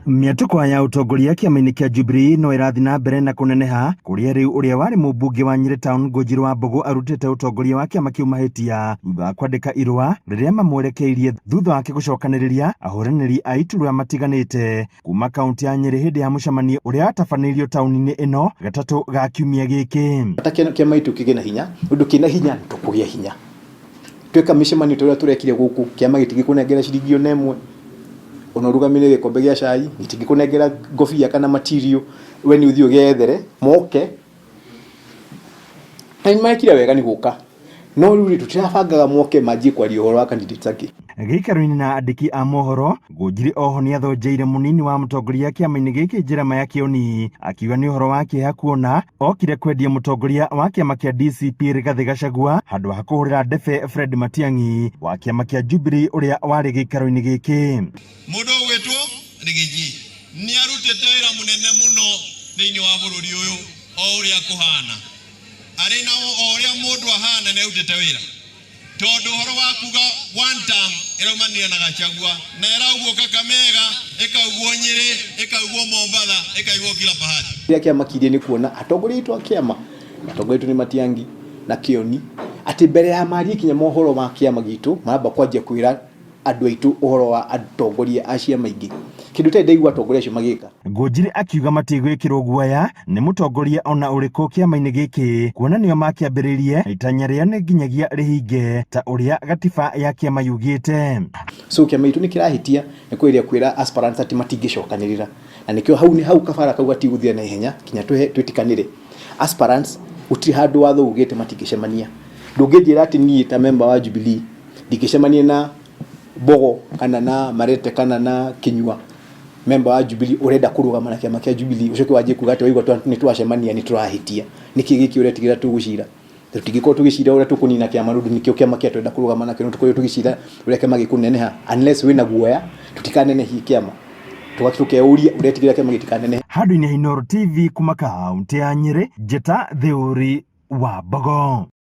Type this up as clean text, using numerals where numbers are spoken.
Mĩatũko ya ũtongoria kĩama-inĩ kĩa Jubilee no ĩrathiĩ na mbere na kũneneha kũrĩa rĩu ũrĩa warĩ mũmbunge wa Nyĩrĩ Town Ngũnjiri wa Mbũgũ arutĩte ũtongoria wa kĩama kĩu mahĩtia thutha wa kwandĩka irũa rĩrĩa mamwerekeirie thutha wake gũcokanĩrĩria ahũranĩri a iturwa matiganĩte kuma kaunti ya Nyĩrĩ hĩndĩ ya mũcemanio ũrĩa watabanĩirio taũni-inĩ ĩno gatatũ ga kiumia gĩkĩ. Bata kĩama gitũ kĩgĩe na hinya, ũndũ kĩna hinya tũkũgĩa hinya. Tweka mĩcemanio ta ũrĩa tũrekire gũkũ, kĩama gĩtingĩkũnengera ciringi ona ĩmwe, ona ũrũgamĩrĩre gĩkombe gĩa cai, gĩtingĩkũnengera ngobia kana material, we nĩ ũthiĩ ũgethere, moke. Na nĩ marekire wega nĩ gũka, no rĩu rĩ, tũtirabangaga moke manjie kwaria ũhoro wa candidates angĩ. Gĩikaro-inĩ na andĩki a mohoro, Ngũnjiri oho nĩathonjeire mũnini wa mũtongoria kĩama-inĩ gĩkĩ Jeremiah Kĩoni akiuga nĩ ũhoro wa kĩeha kuona okire kwendia mũtongoria wa kĩama kĩa DCP Rigathĩ Gachagua handũ ha kũhũrĩra ndebe Fred Matiang'i wa kĩama kĩa Jubilee ũrĩa warĩ gĩikaro-inĩ gĩkĩ. Mũndũ ũgwĩtwo Rigiji nĩ arutĩte wĩra mũnene mũno thĩinĩ wa bũrũri ũyũ o ũrĩa kũhana. Arĩ na o ũrĩa mũndũ ahana nĩ arutĩte wĩra. Tondũ ũhoro wa kuga one term ĩraumanire na Gachagua na ĩraugwo Kakamega, ĩkaugwo Nyĩrĩ, ĩkaugwo Mombatha, ĩkaigwo kila pahali. Kĩrĩa kĩamakirie nĩ kuona atongoria aitũ a kĩama, atongoria aitũ nĩ Matiang'i na Kĩoni, atĩ mbere ya marie kinya mohoro ma kĩama gitũ, maramba kwanjia kwĩra andũ aitũ ũhoro wa atongoria a ciama ingĩ, kĩndũ itarĩ ndaigua atongoria acio magĩka. Ngũnjiri akiuga matigwĩkĩrwo guoya nĩ mũtongoria ona ũrĩkũ kĩama-inĩ gĩkĩ kuona nĩo makĩambĩrĩirie na itanya rĩao nĩ nginyagia rĩhinge ta ũrĩa gatiba ya kĩama yugĩte. So kĩama gitũ nĩ kĩrahĩtia nĩ kũgeria kwĩra aspirants atĩ matingĩcokanĩrĩra na nĩkĩo hau nĩ hau kabara kau gatigũthira na ihenya kinya twĩtĩkanĩre. Aspirants gũtirĩ handũ watho ugĩte matingĩcemania. Ndũngĩnjĩra atĩ niĩ ta member wa Jubilee ndingĩcemania na Mbogo kana na Marete kana na Kinyua member wa Jubilee urenda kurugama na kiama kia Jubilee ucoke wanjie kuga ati waigua nĩ twacemania nĩ tũrahĩtia. Nĩkĩ gĩkĩ ũretigĩra tũgũcira? Tũtingĩkorwo tũgĩcira ũrĩa tũkũnina kĩama nĩ ũndũ nĩkĩo kĩama kĩa twenda kũrũgama nakĩo no tũkorwo tũgĩcira ũrĩa kĩama gĩkũneneha unless wĩna guoya tũtikanenehie kĩama. Tũkeyũria ũretigĩra kĩama gĩtikanenehe. Handũ-inĩ ha Inooro TV kuma kaũntĩ ya Nyĩrĩ, njĩta Theuri wa Mbogo.